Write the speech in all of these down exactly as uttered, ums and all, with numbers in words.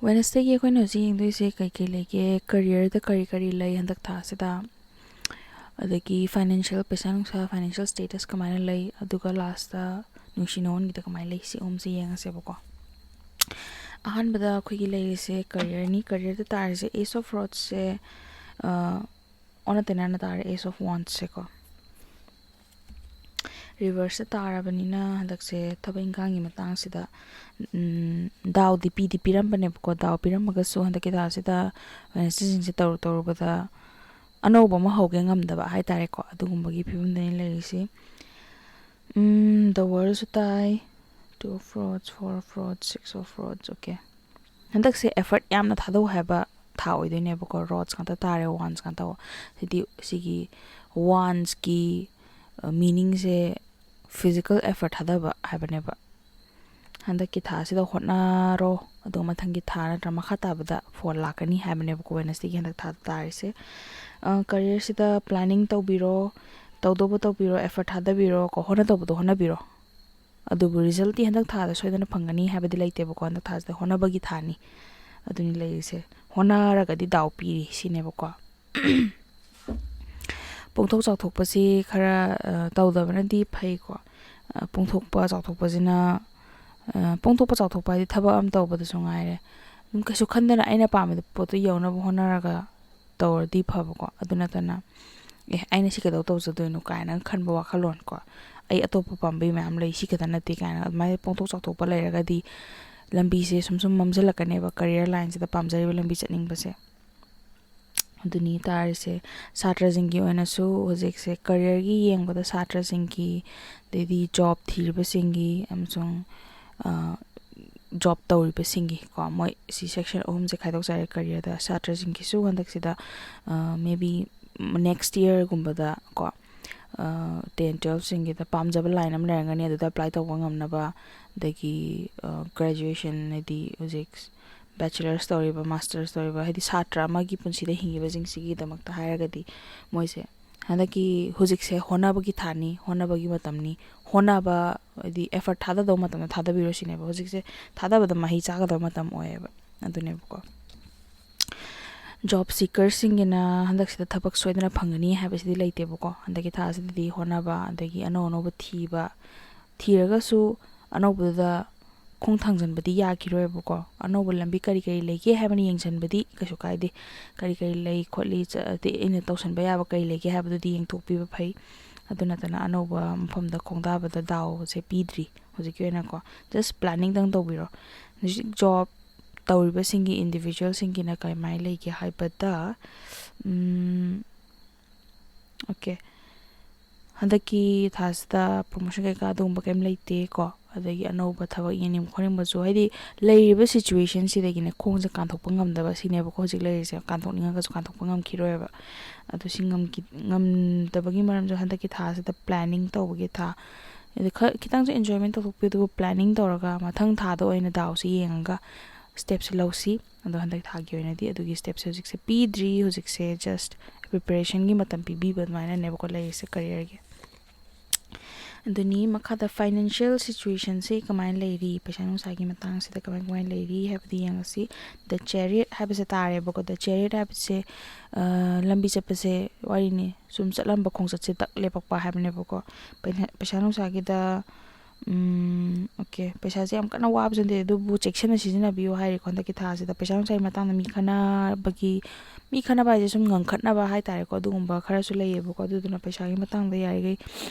Wednesdayꯒꯤ ꯑꯩꯈꯣꯏꯅ ꯍꯧꯖꯤꯛ ꯌꯦꯡꯗꯣꯏꯁꯦ ꯀꯩꯀꯩ ꯂꯩꯒꯦ, careerꯗ ꯀꯔꯤ ꯀꯔꯤ ꯂꯩ ꯍꯟꯗꯛ ꯊꯥꯁꯤꯗ, ꯑꯗꯒꯤ financial, ꯄꯩꯁꯥ ꯅꯨꯡꯁꯥ, financial status ꯀꯃꯥꯏꯅ ꯂꯩ, ꯑꯗꯨꯒ lastꯇ ꯅꯨꯡꯁꯤ ꯅꯨꯡꯉꯣꯟꯒꯤꯗ ꯀꯃꯥꯏꯅ ꯂꯩ, ꯁꯤ ꯑꯍꯨꯝꯁꯦ ꯌꯦꯡꯉꯁꯦꯕꯀꯣ꯫ ꯑꯍꯥꯟꯕꯗ ꯑꯩꯈꯣꯏꯒꯤ ꯂꯩꯔꯤꯁꯦ careerꯅꯤ꯫ Careerꯗ ꯇꯥꯔꯤꯁꯦ Ace of Rodsꯁꯦ, ꯑ, ꯑꯣꯟꯅ ꯇꯩꯅꯅ ꯇꯥꯔꯦ Ace of Wandsꯁꯦꯀꯣ꯫ Reverseꯇ ꯇꯥꯔꯕꯅꯤꯅ ꯍꯟꯗꯛꯁꯦ ꯊꯕꯛ ꯏꯪꯈꯥꯡꯒꯤ ꯃꯇꯥꯡꯁꯤꯗ, ꯎꯝ, ꯗꯥꯎꯗꯤ ꯄꯤꯗꯤ ꯄꯤꯔꯝꯕꯅꯦꯕꯀꯣ꯫ ꯗꯥꯎ ꯄꯤꯔꯝꯃꯒꯁꯨ ꯍꯟꯗꯛꯀꯤ ꯊꯥꯁꯤꯗ Wednesdayꯁꯤꯡꯁꯦ ꯇꯧꯔꯨ ꯇꯧꯔꯨꯕꯗ ꯑꯅꯧꯕ ꯑꯃ ꯍꯧꯒꯦ ꯉꯝꯗꯕ ꯍꯥꯏꯇꯥꯔꯦꯀꯣ, ꯑꯗꯨꯒꯨꯝꯕꯒꯤ ꯐꯤꯕꯝꯗꯅꯤ ꯂꯩꯔꯤꯁꯤ꯫ ꯎꯝ, The Worldꯁꯨ ꯇꯥꯏ, Two of Rods, Four of Rods, Six of Rods, okay꯫ ꯍꯟꯗꯛꯁꯦ effort ꯌꯥꯝꯅ ꯊꯥꯗꯧ ꯍꯥꯏꯕ ꯊꯥ ꯑꯣꯏꯗꯣꯏꯅꯦꯕꯀꯣ꯫ Rods ꯉꯥꯛꯇ ꯇꯥꯔꯦ, Wands ꯉꯥꯛꯇ꯫ ꯁꯤꯗꯤ, ꯁꯤꯒꯤ Wandsꯀꯤ, ꯑ, meaningꯁꯦ physical effort ꯊꯥꯗꯕ ꯍꯥꯏꯕꯅꯦꯕ꯫ ꯍꯟꯗꯛꯀꯤ ꯊꯥꯁꯤꯗ ꯍꯣꯠꯅꯔꯣ, ꯑꯗꯨꯒ ꯃꯊꯪꯒꯤ ꯊꯥ ꯅꯠꯇ꯭ꯔ ꯃꯈꯥ ꯇꯥꯕꯗ ꯐꯣꯜ ꯂꯥꯛꯀꯅꯤ ꯍꯥꯏꯕꯅꯦꯕꯀꯣ, Wednesdayꯒꯤ ꯍꯟꯗꯛ ꯊꯥꯗ ꯇꯥꯔꯤꯁꯦ꯫ ꯑ, careerꯁꯤꯗ planning ꯇꯧꯕꯤꯔꯣ, ꯇꯧꯗꯧꯕ ꯇꯧꯕꯤꯔꯣ, effort ꯊꯥꯗꯕꯤꯔꯣ ꯀꯣ, ꯍꯣꯠꯅꯗꯧꯕꯗꯣ ꯍꯣꯠꯅꯕꯤꯔꯣ꯫ ꯑꯗꯨꯕꯨ resultꯇꯤ ꯍꯟꯗꯛ ꯊꯥꯗ ꯁꯣꯏꯗꯅ ꯐꯪꯒꯅꯤ ꯍꯥꯏꯕꯗꯤ ꯂꯩꯇꯦꯕꯀꯣ꯫ ꯍꯟꯗꯛ ꯊꯥꯁꯤꯗ ꯍꯣꯠꯅꯕꯒꯤ ꯊꯥꯅꯤ꯫ ꯑꯗꯨꯅꯤ ꯂꯩꯔꯤꯁꯦ꯫ ꯍꯣꯠꯅꯔꯒꯗꯤ ꯗꯥꯎ ꯄꯤꯔꯤ ꯁꯤꯅꯦꯕꯀꯣ꯫ ꯄꯣꯡꯊꯣꯛ ꯆꯥꯎꯊꯣꯛꯄꯁꯤ ꯈꯔ, ꯑ, ꯇꯧꯗꯕꯅꯗꯤ ꯐꯩꯀꯣ꯫ ꯑ, ꯄꯣꯡꯊꯣꯛꯄ ꯆꯥꯎꯊꯣꯛꯄꯁꯤꯅ, ꯑ, ꯄꯣꯡꯊꯣꯛꯄ ꯆꯥꯎꯊꯣꯛꯄ ꯍꯥꯏꯗꯤ ꯊꯕꯛ ꯑꯃ ꯇꯧꯕꯗꯁꯨ ꯉꯥꯏꯔꯦ꯫ ꯑꯗꯨꯝ ꯀꯩꯁꯨ ꯈꯟꯗꯅ ꯑꯩꯅ ꯄꯥꯝꯃꯤꯕ ꯄꯣꯠꯇꯣ ꯌꯧꯅꯕ ꯍꯣꯠꯅꯔꯒ ꯇꯧꯔꯗꯤ ꯐꯕꯀꯣ꯫ ꯑꯗꯨ ꯅꯠꯇꯅ, "ꯑꯦ, ꯑꯩꯅ ꯁꯤ ꯀꯩꯗꯧ ꯇꯧꯖꯗꯣꯏꯅꯣ?" ꯀꯥꯏꯅ ꯈꯟꯕ ꯋꯥꯈꯜꯂꯣꯟ ꯀꯣ, "ꯑꯩ ꯑꯇꯣꯞꯄ ꯄꯥꯝꯕꯩ ꯃꯌꯥꯝ ꯂꯩ, ꯁꯤ ꯈꯛꯇ ꯅꯠꯇꯦ" ꯀꯥꯏꯅ ꯑꯗꯨꯃꯥꯏꯅ ꯄꯣꯡꯊꯣꯛ ꯆꯥꯎꯊꯣꯛꯄ ꯂꯩꯔꯒꯗꯤ ꯂꯝꯕꯤꯁꯦ ꯁꯨꯝ ꯁꯨꯝ ꯃꯝꯁꯤꯜꯂꯛꯀꯅꯦꯕ, career lineꯁꯤꯗ ꯄꯥꯝꯖꯔꯤꯕ ꯂꯝꯕꯤ ꯆꯠꯅꯤꯡꯕꯁꯦ꯫ ꯑꯗꯨꯅꯤ ꯇꯥꯔꯤꯁꯦ꯫ ꯁꯥꯇ꯭ꯔꯁꯤꯡꯒꯤ ꯑꯣꯏꯅꯁꯨ ꯍꯧꯖꯤꯛꯁꯦ careerꯒꯤ ꯌꯦꯡꯕꯗ ꯁꯥꯇ꯭ꯔꯁꯤꯡꯒꯤ, ꯑꯗꯩꯗꯤ job ꯊꯤꯔꯤꯕꯁꯤꯡꯒꯤ ꯑꯃꯁꯨꯡ, ꯑ, job ꯇꯧꯔꯤꯕꯁꯤꯡꯒꯤ ꯀꯣ, ꯃꯣꯏ ꯁꯤ section ꯑꯍꯨꯝꯁꯦ ꯈꯥꯏꯗꯣꯛꯆꯔꯦ careerꯗ꯫ ꯁꯥꯇ꯭ꯔꯁꯤꯡꯒꯤꯁꯨ ꯍꯟꯗꯛꯁꯤꯗ, ꯑ, maybe next yearꯒꯨꯝꯕꯗ ꯀꯣ, ꯑ, ten, twelveꯁꯤꯡꯒꯤꯗ ꯄꯥꯝꯖꯕ line ꯑꯃ ꯂꯩꯔꯝꯒꯅꯤ, ꯑꯗꯨꯗ apply ꯇꯧꯕ ꯉꯝꯅꯕ꯫ ꯑꯗꯒꯤ, ꯑ, graduation, ꯍꯥꯏꯗꯤ ꯍꯧꯖꯤꯛ bachelor's ꯇꯧꯔꯤꯕ, master's ꯇꯧꯔꯤꯕ, ꯍꯥꯏꯗꯤ ꯁꯥꯇ꯭ꯔ ꯑꯃꯒꯤ ꯄꯨꯟꯁꯤꯗ ꯍꯤꯡꯉꯤꯕꯁꯤꯡꯁꯤꯒꯤꯗꯃꯛꯇ ꯍꯥꯏꯔꯒꯗꯤ ꯃꯣꯏꯁꯦ ꯍꯟꯗꯛꯀꯤ, ꯍꯧꯖꯤꯛꯁꯦ ꯍꯣꯠꯅꯕꯒꯤ ꯊꯥꯅꯤ, ꯍꯣꯠꯅꯕꯒꯤ ꯃꯇꯝꯅꯤ꯫ ꯍꯣꯠꯅꯕ, ꯍꯥꯏꯗꯤ effort ꯊꯥꯗꯗꯧꯕ ꯃꯇꯝꯗ ꯊꯥꯗꯕꯤꯔꯣ ꯁꯤꯅꯦꯕ꯫ ꯍꯧꯖꯤꯛꯁꯦ ꯊꯥꯗꯕꯗ ꯃꯍꯩ ꯆꯥꯒꯗꯕ ꯃꯇꯝ ꯑꯣꯏꯌꯦꯕ꯫ ꯑꯗꯨꯅꯦꯕꯀꯣ꯫ ꯖꯣꯕ ꯁꯤꯀꯔꯁꯤꯡꯒꯤꯅ ꯍꯟꯗꯛꯁꯤꯗ ꯊꯕꯛ ꯁꯣꯏꯗꯅ ꯐꯪꯒꯅꯤ ꯍꯥꯏꯕꯁꯤꯗꯤ ꯂꯩꯇꯦꯕꯀꯣ꯫ ꯍꯟꯗꯛꯀꯤ ꯊꯥꯁꯤꯗꯗꯤ ꯍꯣꯠꯅꯕ, ꯑꯗꯒꯤ ꯑꯅꯧ ꯑꯅꯧꯕ ꯊꯤꯕ, ꯊꯤꯔꯒꯁꯨ ꯑꯅꯧꯕꯗꯨꯗ ꯈꯣꯡ ꯊꯥꯡꯖꯟꯕꯗꯤ ꯌꯥꯈꯤꯔꯣꯏꯕꯀꯣ꯫ ꯑꯅꯧꯕ ꯂꯝꯕꯤ ꯀꯔꯤ ꯀꯔꯤ ꯂꯩꯒꯦ ꯍꯥꯏꯕꯅ ꯌꯦꯡꯁꯤꯟꯕꯗꯤ ꯀꯩꯁꯨ ꯀꯥꯏꯗꯦ꯫ ꯀꯔꯤ ꯀꯔꯤ ꯂꯩ ꯈꯣꯠꯂꯤ, ꯆ-, ꯑꯗꯩ ꯑꯩꯅ ꯇꯧꯁꯟꯕ ꯌꯥꯕ ꯀꯔꯤ ꯂꯩꯒꯦ ꯍꯥꯏꯕꯗꯨꯗꯤ ꯌꯦꯡꯊꯣꯛꯄꯤꯕ ꯐꯩ꯫ ꯑꯗꯨ ꯅꯠꯇꯅ ꯑꯅꯧꯕ ꯃꯐꯝꯗ ꯈꯣꯡꯗꯥꯕꯗ ꯗꯥꯎꯁꯦ ꯄꯤꯗ꯭ꯔꯤ ꯍꯧꯖꯤꯛꯀꯤ ꯑꯣꯏꯅꯀꯣ꯫ ꯖꯁ ꯄ꯭ꯂꯥꯅꯤꯡꯗꯪ ꯇꯧꯕꯤꯔꯣ꯫ ꯍꯧꯖꯤꯛ ꯖꯣꯕ ꯇꯧꯔꯤꯕꯁꯤꯡꯒꯤ, ꯏꯟꯗꯤꯕꯤꯖꯨꯋꯦꯜꯁꯤꯡꯒꯤꯅ ꯀꯃꯥꯏꯅ ꯂꯩꯒꯦ ꯍꯥꯏꯕꯗ, ꯎꯝ, ꯑꯣꯀꯦ, ꯍꯟꯗꯛꯀꯤ ꯊꯥꯁꯤꯗ ꯄ꯭ꯔꯣꯃꯣꯁꯟ ꯀꯩꯀꯥ ꯑꯗꯨꯒꯨꯝꯕ ꯀꯩꯝ ꯂꯩꯇꯦ ꯀꯣ꯫ ꯑꯗꯒꯤ ꯑꯅꯧꯕ ꯊꯕꯛ ꯌꯦꯡꯅꯤꯡꯕ ꯈꯣꯠꯅꯤꯡꯕꯁꯨ, ꯍꯥꯏꯗꯤ ꯂꯩꯔꯤꯕ ꯁꯤꯆꯨꯋꯦꯁꯟꯁꯤꯗꯒꯤꯅꯦ ꯈꯣꯡꯁꯦ ꯀꯥꯟꯊꯣꯛꯄ ꯉꯝꯗꯕ ꯁꯤꯅꯦꯕꯀꯣ ꯍꯧꯖꯤꯛ ꯂꯩꯔꯤꯁꯦ꯫ ꯀꯥꯟꯊꯣꯛꯅꯤꯡꯉꯒꯁꯨ ꯀꯥꯟꯊꯣꯛꯄ ꯉꯝꯈꯤꯔꯣꯏꯕ꯫ ꯑꯗꯨ ꯁꯤ ꯉꯝꯈꯤ-, ꯉꯝꯗꯕꯒꯤ ꯃꯔꯝꯁꯨ ꯍꯟꯗꯛꯀꯤ ꯊꯥꯁꯤꯗ ꯄ꯭ꯂꯥꯅꯤꯡ ꯇꯧꯕꯒꯤ ꯊꯥ, ꯑꯗ ꯈ-, ꯈꯤꯇꯪꯁꯨ ꯑꯦꯟꯖꯣꯏꯃꯦꯟ ꯇꯧꯊꯣꯛꯄꯤꯌꯨ, ꯑꯗꯨꯕꯨ ꯄ꯭ꯂꯥꯅꯤꯡ ꯇꯧꯔꯒ ꯃꯊꯪ ꯊꯥꯗ ꯑꯣꯏꯅ ꯗꯥꯎꯁꯦ ꯌꯦꯡꯉꯒ ꯁ꯭ꯇꯦꯞꯁꯦ ꯂꯧꯁꯤ꯫ ꯑꯗꯣ ꯍꯟꯗꯛ ꯊꯥꯒꯤ ꯑꯣꯏꯅꯗꯤ ꯑꯗꯨꯒꯤ ꯁ꯭ꯇꯦꯞꯁꯦ ꯍꯧꯖꯤꯛꯁꯦ ꯄꯤꯗ꯭ꯔꯤ꯫ ꯍꯧꯖꯤꯛꯁꯦ ꯖꯁ ꯄ꯭ꯔꯤꯄꯦꯔꯦꯁꯟꯒꯤ ꯃꯇꯝ ꯄꯤꯕꯤꯕ ꯑꯗꯨꯃꯥꯏꯅꯅꯦꯕꯀꯣ ꯂꯩꯔꯤꯁꯦ ꯀꯔꯤꯌꯔꯒꯤ꯫ ꯑꯗꯨꯅꯤ, ꯃꯈꯥꯗ ꯐꯥꯏꯅꯥꯟꯁꯤꯌꯦꯜ ꯁꯤꯆꯨꯋꯦꯁꯟꯁꯤ ꯀꯃꯥꯏꯅ ꯂꯩꯔꯤ, ꯄꯩꯁꯥ ꯅꯨꯡꯁꯥꯒꯤ ꯃꯇꯥꯡꯁꯤꯗ ꯀꯃꯥꯏ ꯀꯃꯥꯏꯅ ꯂꯩꯔꯤ ꯍꯥꯏꯕꯗꯤ ꯌꯦꯡꯉꯁꯤ꯫ ꯗ ꯆꯦꯔꯤꯌꯠ ꯍꯥꯏꯕꯁꯦ ꯇꯥꯔꯦꯕꯀꯣ꯫ ꯗ ꯆꯦꯔꯤꯌꯠ ꯍꯥꯏꯕꯁꯦ, ꯑ, ꯂꯝꯕꯤ ꯆꯠꯄꯁꯦ ꯋꯥꯔꯤꯅꯤ, ꯁꯨꯝ ꯆꯠꯂꯝꯕ ꯈꯣꯡꯆꯠꯁꯦ ꯇꯛ ꯂꯦꯞꯄꯛꯄ ꯍꯥꯏꯕꯅꯦꯕꯀꯣ꯫ ꯄꯩꯁꯥ, ꯄꯩꯁꯥ ꯅꯨꯡꯁꯥꯒꯤꯗ, ꯎꯝ, ꯑꯣꯀꯦ, ꯄꯩꯁꯥꯁꯦ ꯌꯥꯝ ꯀꯟꯅ ꯋꯥꯕꯁꯨ ꯅꯠꯇꯦ, ꯑꯗꯨꯕꯨ ꯆꯦꯛꯁꯤꯟꯅ ꯁꯤꯖꯤꯟꯅꯕꯤꯌꯨ ꯍꯥꯏꯔꯤꯀꯣ ꯍꯟꯗꯛꯀꯤ ꯊꯥꯁꯤꯗ꯫ ꯄꯩꯁꯥ ꯅꯨꯡꯁꯥꯒꯤ ꯃꯇꯥꯡꯗ ꯃꯤ ꯈꯟꯅꯕꯒꯤ, ꯃꯤ ꯈꯟꯅꯕ ꯍꯥꯏꯁꯦ ꯁꯨꯝ ꯉꯪꯈꯠꯅꯕ ꯍꯥꯏꯇꯥꯔꯦꯀꯣ, ꯑꯗꯨꯒꯨꯝꯕ ꯈꯔꯁꯨ ꯂꯩꯌꯦꯕꯀꯣ꯫ ꯑꯗꯨꯗꯨꯅ ꯄꯩꯁꯥꯒꯤ ꯃꯇꯥꯡꯗ ꯌꯥꯔꯤꯈꯩ,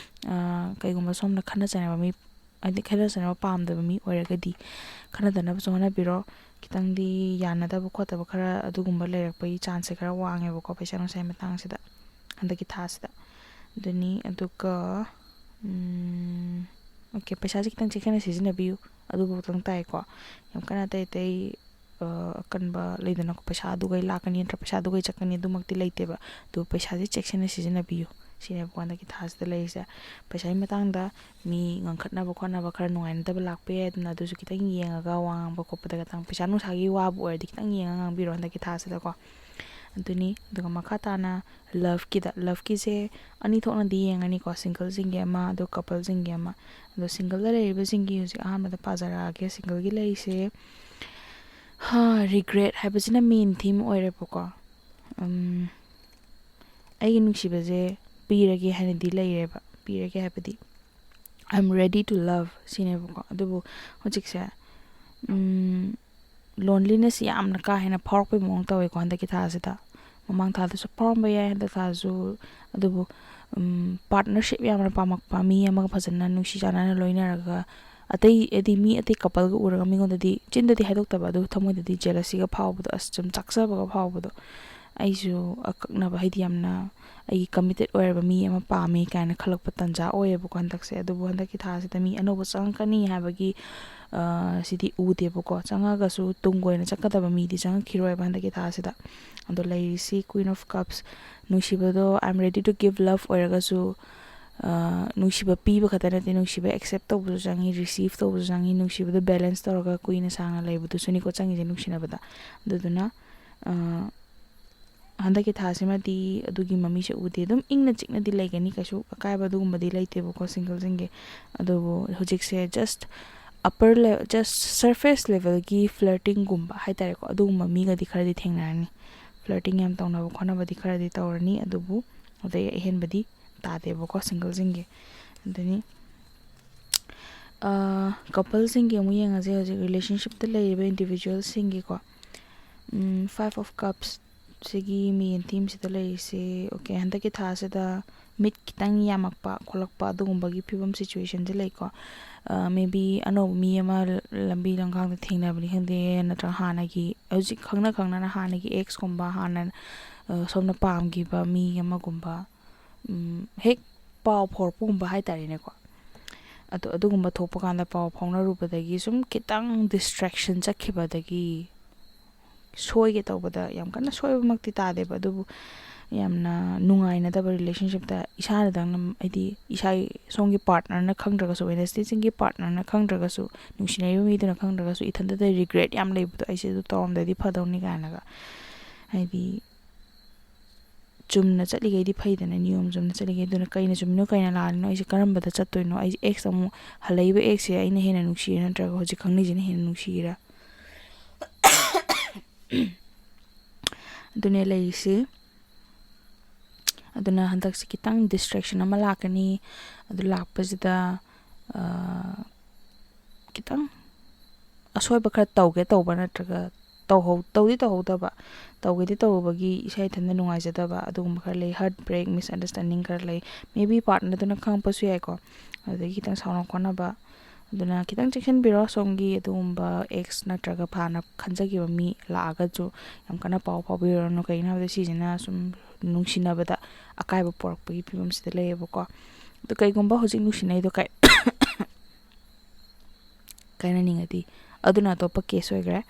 ꯑ, ꯀꯩꯒꯨꯝꯕ ꯁꯣꯝꯅ ꯈꯠꯅ ꯆꯩꯅꯕ ꯃꯤ, ꯍꯥꯏꯗꯤ ꯈꯠꯅ ꯆꯩꯅꯕ ꯄꯥꯝꯗꯕ ꯃꯤ ꯑꯣꯏꯔꯒꯗꯤ ꯈꯠꯅꯗꯅꯕꯁꯨ ꯍꯣꯠꯅꯕꯤꯔꯣ꯫ ꯈꯤꯇꯪꯗꯤ ꯌꯥꯅꯗꯕ ꯈꯣꯠꯇꯕ ꯈꯔ ꯑꯗꯨꯒꯨꯝꯕ ꯂꯩꯔꯛꯄꯒꯤ ꯆꯥꯟꯁꯁꯦ ꯈꯔ ꯋꯥꯡꯉꯦꯕꯀꯣ ꯄꯩꯁꯥ ꯅꯨꯡꯁꯥꯒꯤ ꯃꯇꯥꯡꯁꯤꯗ ꯍꯟꯗꯛꯀꯤ ꯊꯥꯁꯤꯗ꯫ ꯑꯗꯨꯅꯤ, ꯑꯗꯨꯒ, ꯎꯝ, ꯑꯣꯀꯦ, ꯄꯩꯁꯥꯁꯦ ꯈꯤꯇꯪ ꯆꯦꯛꯁꯤꯟꯅ ꯁꯤꯖꯤꯟꯅꯕꯤꯌꯨ, ꯑꯗꯨꯕꯨ ꯈꯛꯇꯪ ꯇꯥꯏꯀꯣ꯫ ꯌꯥꯝ ꯀꯟꯅ ꯑꯇꯩ ꯑꯇꯩ, ꯑ, ꯑꯀꯟꯕ ꯂꯩꯗꯅꯀꯣ, ꯄꯩꯁꯥ ꯑꯗꯨꯒꯩ ꯂꯥꯛꯀꯅꯤ ꯅꯠꯇ꯭ꯔ ꯄꯩꯁꯥ ꯑꯗꯨꯒꯩ ꯆꯠꯀꯅꯤ, ꯑꯗꯨꯃꯛꯇꯤ ꯂꯩꯇꯦꯕ꯫ ꯑꯗꯨ ꯄꯩꯁꯥꯁꯦ ꯆꯦꯛꯁꯤꯟꯅ ꯁꯤꯖꯤꯟꯅꯕꯤꯌꯨ ꯁꯤꯅꯦꯕꯀꯣ ꯍꯟꯗꯛꯀꯤ ꯊꯥꯁꯤꯗ ꯂꯩꯔꯤꯁꯦ꯫ ꯄꯩꯁꯥꯒꯤ ꯃꯇꯥꯡꯗ ꯃꯤ ꯉꯪꯈꯠꯅꯕ ꯈꯣꯠꯅꯕ ꯈꯔ ꯅꯨꯡꯉꯥꯏꯅꯗꯕ ꯂꯥꯛꯄ ꯌꯥꯏ, ꯑꯗꯨꯅ ꯑꯗꯨꯁꯨ ꯈꯤꯇꯪ ꯌꯦꯡꯉꯒ ꯋꯥ ꯉꯥꯡꯕ ꯈꯣꯠꯄꯗ ꯈꯤꯇꯪ ꯄꯩꯁꯥ ꯅꯨꯡꯁꯥꯒꯤ ꯋꯥꯕꯨ ꯑꯣꯏꯔꯗꯤ ꯈꯤꯇꯪ ꯌꯦꯡꯉꯒ ꯉꯥꯡꯕꯤꯔꯣ ꯍꯟꯗꯛꯀꯤ ꯊꯥꯁꯤꯗꯀꯣ꯫ ꯑꯗꯨꯅꯤ꯫ ꯑꯗꯨꯒ ꯃꯈꯥ ꯇꯥꯅ ꯂꯞꯀꯤꯗ, ꯂꯞꯀꯤꯁꯦ ꯑꯅꯤ ꯊꯣꯛꯅꯗꯤ ꯌꯦꯡꯉꯅꯤꯀꯣ, ꯁꯤꯡꯒꯜꯁꯤꯡꯒꯤ ꯑꯃ, ꯑꯗꯨꯒ ꯀꯄꯜꯁꯤꯡꯒꯤ ꯑꯃ꯫ ꯑꯗꯣ ꯁꯤꯡꯒꯜꯗ ꯂꯩꯔꯤꯕꯁꯤꯡꯒꯤ ꯍꯧꯖꯤꯛ ꯑꯍꯥꯟꯕꯗ ꯄꯥꯖꯔꯛꯑꯒꯦ꯫ ꯁꯤꯡꯒꯜꯒꯤ ꯂꯩꯔꯤꯁꯦ ꯍꯥ, ꯔꯤꯒ꯭ꯔꯦꯠ ꯍꯥꯏꯕꯁꯤꯅ ꯃꯦꯟ ꯊꯤꯝ ꯑꯣꯏꯔꯦꯕꯀꯣ꯫ ꯎꯝ, ꯑꯩꯒꯤ ꯅꯨꯡꯁꯤꯕꯁꯦ ꯄꯤꯔꯒꯦ ꯍꯥꯏꯅꯗꯤ ꯂꯩꯔꯦꯕ, ꯄꯤꯔꯒꯦ ꯍꯥꯏꯕꯗꯤ "I am ready to love" ꯁꯤꯅꯦꯕꯀꯣ꯫ ꯑꯗꯨꯕꯨ ꯍꯧꯖꯤꯛꯁꯦ ꯂꯣꯟꯂꯤꯅꯦꯁ ꯌꯥꯝꯅ ꯀꯥ ꯍꯦꯟꯅ ꯐꯥꯎꯔꯛꯄꯩ ꯃꯑꯣꯡ ꯇꯧꯋꯦꯀꯣ ꯍꯟꯗꯛꯀꯤ ꯊꯥꯁꯤꯗ꯫ ꯃꯃꯥꯡ ꯊꯥꯗꯁꯨ ꯐꯥꯎꯔꯝꯕ ꯌꯥꯏ, ꯍꯟꯗꯛ ꯊꯥꯁꯨ꯫ ꯑꯗꯨꯕꯨ ꯄꯥꯔꯠꯅꯔꯁꯤꯞ ꯌꯥꯝꯅ ꯄꯥꯝꯃꯛꯄ, ꯃꯤ ꯑꯃꯒ ꯐꯖꯅ ꯅꯨꯡꯁꯤ ꯆꯥꯟꯅꯅ ꯂꯣꯏꯅꯔꯒ, ꯑꯇꯩ ꯍꯥꯏꯗꯤ ꯃꯤ ꯑꯇꯩ ꯀꯄꯜꯒ ꯎꯔꯒ ꯃꯤꯉꯣꯟꯗꯗꯤ ꯆꯤꯟꯗꯗꯤ ꯍꯥꯏꯗꯣꯛꯇꯕ, ꯑꯗꯨ ꯊꯃꯣꯏꯗꯗꯤ ꯖꯦꯂꯁꯤꯒ ꯐꯥꯎꯕꯗꯣ, ꯑꯁ, ꯁꯨꯝ ꯆꯥꯛꯆꯕꯒ ꯐꯥꯎꯕꯗꯣ꯫ ꯑꯩꯁꯨ ꯑꯀꯛꯅꯕ, ꯍꯥꯏꯗꯤ ꯌꯥꯝꯅ ꯑꯩꯒꯤ ꯀꯃꯤꯇꯦꯠ ꯑꯣꯏꯔꯕ ꯃꯤ ꯑꯃ ꯄꯥꯝꯃꯤ ꯀꯥꯏꯅ ꯈꯜꯂꯛꯄ ꯇꯥꯟꯖꯥ ꯑꯣꯏꯌꯦꯕꯀꯣ ꯍꯟꯗꯛꯁꯦ꯫ ꯑꯗꯨꯕꯨ ꯍꯟꯗꯛꯀꯤ ꯊꯥꯁꯤꯗ ꯃꯤ ꯑꯅꯧꯕ ꯆꯪꯉꯛꯀꯅꯤ ꯍꯥꯏꯕꯒꯤ, ꯑ, ꯁꯤꯗꯤ ꯎꯗꯦꯕꯀꯣ꯫ ꯆꯪꯉꯒꯁꯨ ꯇꯨꯡ ꯀꯣꯏꯅ ꯆꯠꯀꯗꯕ ꯃꯤꯗꯤ ꯆꯪꯉꯛꯈꯤꯔꯣꯏꯕ ꯍꯟꯗꯛꯀꯤ ꯊꯥꯁꯤꯗ꯫ ꯑꯗꯣ ꯂꯩꯔꯤꯁꯤ Queen of Cups, ꯅꯨꯡꯁꯤꯕꯗꯣ "I am ready to give love" ꯑꯣꯏꯔꯒꯁꯨ, ꯑ, ꯅꯨꯡꯁꯤꯕ ꯄꯤꯕ ꯈꯛꯇ ꯅꯠꯇꯦ, ꯅꯨꯡꯁꯤꯕ ꯑꯦꯛꯁꯦꯞ ꯇꯧꯕꯁꯨ ꯆꯪꯉꯤ, ꯔꯤꯁꯤꯞ ꯇꯧꯕꯁꯨ ꯆꯪꯉꯤ, ꯅꯨꯡꯁꯤꯕꯗꯣ ꯕꯦꯂꯦꯟꯁ ꯇꯧꯔꯒ ꯀꯨꯏꯅ ꯁꯥꯡꯅ ꯂꯩꯕꯗꯨꯁꯨꯅꯤꯀꯣ ꯆꯪꯉꯤꯁꯦ ꯅꯨꯡꯁꯤꯅꯕꯗ꯫ ꯑꯗꯨꯗꯨꯅ, ꯑ, ꯍꯟꯗꯛꯀꯤ ꯊꯥꯁꯤꯃꯗꯤ ꯑꯗꯨꯒꯤ ꯃꯃꯤꯁꯦ ꯎꯗꯦ꯫ ꯑꯗꯨꯝ ꯏꯪꯅ ꯆꯤꯛꯅꯗꯤ ꯂꯩꯒꯅꯤ, ꯀꯩꯁꯨ ꯑꯀꯥꯏꯕ ꯑꯗꯨꯒꯨꯝꯕꯗꯤ ꯂꯩꯇꯦꯕꯀꯣ ꯁꯤꯡꯒꯜꯁꯤꯡꯒꯤ꯫ ꯑꯗꯨꯕꯨ ꯍꯧꯖꯤꯛꯁꯦ just upper le-, just surface levelꯒꯤ flirtingꯒꯨꯝꯕ ꯍꯥꯏꯇꯥꯔꯦꯀꯣ, ꯑꯗꯨꯒꯨꯝꯕ ꯃꯤꯒꯗꯤ ꯈꯔꯗꯤ ꯊꯦꯡꯅꯔꯅꯤ꯫ Flirting ꯌꯥꯝ ꯇꯧꯅꯕ ꯈꯣꯠꯅꯕꯗꯤ ꯈꯔꯗꯤ ꯇꯧꯔꯅꯤ, ꯑꯗꯨꯕꯨ ꯑꯗꯩ ꯑꯍꯦꯟꯕꯗꯤ ꯇꯥꯗꯦꯕꯀꯣ ꯁꯤꯡꯒꯜꯁꯤꯡꯒꯤ꯫ ꯑꯗꯨꯅꯤ, ꯑ, ꯀꯄꯜꯁꯤꯡꯒꯤ ꯑꯃꯨꯛ ꯌꯦꯡꯉꯁꯦ, ꯍꯧꯖꯤꯛ ꯔꯤꯂꯦꯁꯟꯁꯤꯞꯇ ꯂꯩꯔꯤꯕ ꯏꯟꯗꯤꯕꯤꯖꯨꯋꯦꯜꯁꯤꯡꯒꯤꯀꯣ꯫ ꯎꯝ, Five of Cups ꯁꯤꯒꯤ ꯃꯦꯟ ꯊꯤꯝꯁꯤꯗ ꯂꯩꯔꯤꯁꯦ, ꯑꯣꯀꯦ, ꯍꯟꯗꯛꯀꯤ ꯊꯥꯁꯤꯗ ꯃꯤꯠ ꯈꯤꯇꯪ ꯌꯥꯝꯃꯛꯄ ꯈꯣꯠꯂꯛꯄ ꯑꯗꯨꯒꯨꯝꯕꯒꯤ ꯐꯤꯕꯝ, ꯁꯤꯆꯨꯋꯦꯁꯟꯁꯦ ꯂꯩꯀꯣ꯫ ꯑ, maybe ꯑꯅꯧꯕ ꯃꯤ ꯑꯃ ꯂꯝꯕꯤ ꯂꯝꯈꯥꯡꯗ ꯊꯦꯡꯅꯕꯅꯤ ꯈꯪꯗꯦ, ꯅꯠꯇ꯭ꯔꯒ ꯍꯥꯟꯅꯒꯤ, ꯍꯧꯖꯤꯛ ꯈꯪꯅ ꯈꯪꯅꯅ ꯍꯥꯟꯅꯒꯤ ꯑꯦꯛꯁꯀꯨꯝꯕ, ꯍꯥꯟꯅ, ꯑ, ꯁꯣꯝꯅ ꯄꯥꯝꯈꯤꯕ ꯃꯤ ꯑꯃꯒꯨꯝꯕ, ꯎꯝ, ꯍꯦꯛ ꯄꯥꯎ ꯐꯥꯎꯔꯛꯄꯒꯨꯝꯕ ꯍꯥꯏꯇꯥꯔꯦꯅꯦꯀꯣ꯫ ꯑꯗꯣ ꯑꯗꯨꯒꯨꯝꯕ ꯊꯣꯛꯄ ꯀꯥꯟꯗ ꯄꯥꯎ ꯐꯥꯎꯅꯔꯨꯕꯗꯒꯤ ꯁꯨꯝ ꯈꯤꯇꯪ ꯗꯤꯁꯇ꯭ꯔꯦꯛꯁꯟ ꯆꯠꯈꯤꯕꯗꯒꯤ ꯁꯣꯏꯒꯦ ꯇꯧꯕꯗ, ꯌꯥꯝ ꯀꯟꯅ ꯁꯣꯏꯕꯃꯛꯇꯤ ꯇꯥꯗꯦꯕ, ꯑꯗꯨꯕꯨ ꯌꯥꯝꯅ ꯅꯨꯡꯉꯥꯏꯅꯗꯕ ꯔꯤꯂꯦꯁꯟꯁꯤꯞꯇ ꯏꯁꯥꯅꯗꯪꯅ, ꯍꯥꯏꯗꯤ ꯏꯁꯥꯒꯤ ꯁꯣꯝꯒꯤ ꯄꯥꯔꯠꯅꯔꯅ ꯈꯪꯗ꯭ꯔꯒꯁꯨ, ꯋꯦꯅꯁꯗꯦꯁꯤꯡꯒꯤ ꯄꯥꯔꯠꯅꯔꯅ ꯈꯪꯗ꯭ꯔꯒꯁꯨ, ꯅꯨꯡꯁꯤꯅꯔꯤꯕ ꯃꯤꯗꯨꯅ ꯈꯪꯗ꯭ꯔꯒꯁꯨ, ꯏꯊꯟꯇꯗ ꯔꯤꯒ꯭ꯔꯦꯠ ꯌꯥꯝ ꯂꯩꯕꯗꯣ, "ꯑꯩꯁꯦ ꯑꯗꯨ ꯇꯧꯔꯝꯗꯗꯤ ꯐꯗꯧꯅꯤ" ꯀꯥꯏꯅꯒ, ꯍꯥꯏꯗꯤ ꯆꯨꯝꯅ ꯆꯠꯂꯤꯈꯩꯗꯤ ꯐꯩꯗꯅ, ꯅꯤꯌꯣꯝ ꯆꯨꯝꯅ ꯆꯠꯂꯤꯈꯩ꯫ ꯑꯗꯨꯅ ꯀꯩꯅ ꯆꯨꯝꯃꯤꯅꯣ, ꯀꯩꯅ ꯂꯥꯜꯂꯤꯅꯣ, ꯑꯩꯁꯦ ꯀꯔꯝꯕꯗ ꯆꯠꯇꯣꯏꯅꯣ, ꯑꯩꯁꯦ ꯑꯦꯛꯁ ꯑꯃꯨꯛ ꯍꯜꯂꯛꯏꯕ ꯑꯦꯛꯁꯁꯦ ꯑꯩꯅ ꯍꯦꯟꯅ ꯅꯨꯡꯁꯤꯔ ꯅꯠꯇ꯭ꯔꯒ ꯍꯧꯖꯤꯛ ꯈꯪꯅꯩꯁꯤꯅ ꯍꯦꯟꯅ ꯅꯨꯡꯁꯤꯔ? ꯑꯗꯨꯅꯦ ꯂꯩꯔꯤꯁꯤ꯫ ꯑꯗꯨꯅ ꯍꯟꯗꯛꯁꯦ ꯈꯤꯇꯪ distraction ꯑꯃ ꯂꯥꯛꯀꯅꯤ꯫ ꯑꯗꯨ ꯂꯥꯛꯄꯁꯤꯗ, ꯑ, ꯈꯤꯇꯪ ꯑꯁꯣꯏꯕ ꯈꯔ ꯇꯧꯒꯦ ꯇꯧꯕ ꯅꯠꯇ꯭ꯔꯒ ꯇꯧꯍꯧ-, ꯇꯧꯗꯤ ꯇꯧꯍꯧꯗꯕ, ꯇꯧꯒꯦꯗꯤ ꯇꯧꯔꯨꯕꯒꯤ ꯏꯁꯥ ꯏꯊꯟꯇ ꯅꯨꯡꯉꯥꯏꯖꯗꯕ ꯑꯗꯨꯒꯨꯝꯕ ꯈꯔ ꯂꯩ, heartbreak, misunderstanding ꯈꯔ ꯂꯩ꯫ Maybe partnerꯗꯨꯅ ꯈꯪꯉꯛꯄꯁꯨ ꯌꯥꯏꯀꯣ꯫ ꯑꯗꯨꯗꯒꯤ ꯈꯤꯇꯪ ꯁꯥꯎꯅ ꯈꯣꯠꯅꯕ꯫ ꯑꯗꯨꯅ ꯈꯤꯇꯪ ꯆꯦꯛꯁꯤꯟꯕꯤꯔꯣ, ꯁꯣꯝꯒꯤ ꯑꯗꯨꯒꯨꯝꯕ ex ꯅꯠꯇ꯭ꯔꯒ ꯐꯅ ꯈꯟꯖꯈꯤꯕ ꯃꯤ ꯂꯥꯛꯑꯒꯁꯨ ꯌꯥꯝ ꯀꯟꯅ ꯄꯥꯎ ꯐꯥꯎꯕꯤꯔꯨꯔꯅꯨ꯫ ꯀꯩꯒꯤꯅꯣ ꯍꯥꯏꯕꯗ ꯁꯤꯁꯤꯅ ꯁꯨꯝ ꯅꯨꯡꯁꯤꯅꯕꯗ ꯑꯀꯥꯏꯕ ꯄꯣꯔꯛꯄꯒꯤ ꯐꯤꯕꯝꯁꯤꯗ ꯂꯩꯌꯦꯕꯀꯣ꯫ ꯑꯗꯨ ꯀꯩꯒꯨꯝꯕ ꯍꯧꯖꯤꯛ ꯅꯨꯡꯁꯤꯅꯩꯗꯣ ꯀꯥꯏ-, ꯀꯥꯏꯅꯅꯤꯡꯉꯗꯤ ꯑꯗꯨꯅ ꯑꯇꯣꯞꯄ case ꯑꯣꯏꯈ꯭ꯔꯦ꯫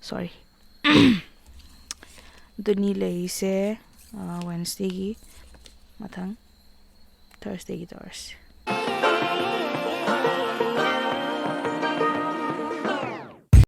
Sorry꯫ ꯑꯗꯨꯅꯤ ꯂꯩꯔꯤꯁꯦ, ꯑ, Wednesdayꯒꯤ꯫ ꯃꯊꯪ Thursdayꯒꯤ ꯇꯧꯔꯁꯤ꯫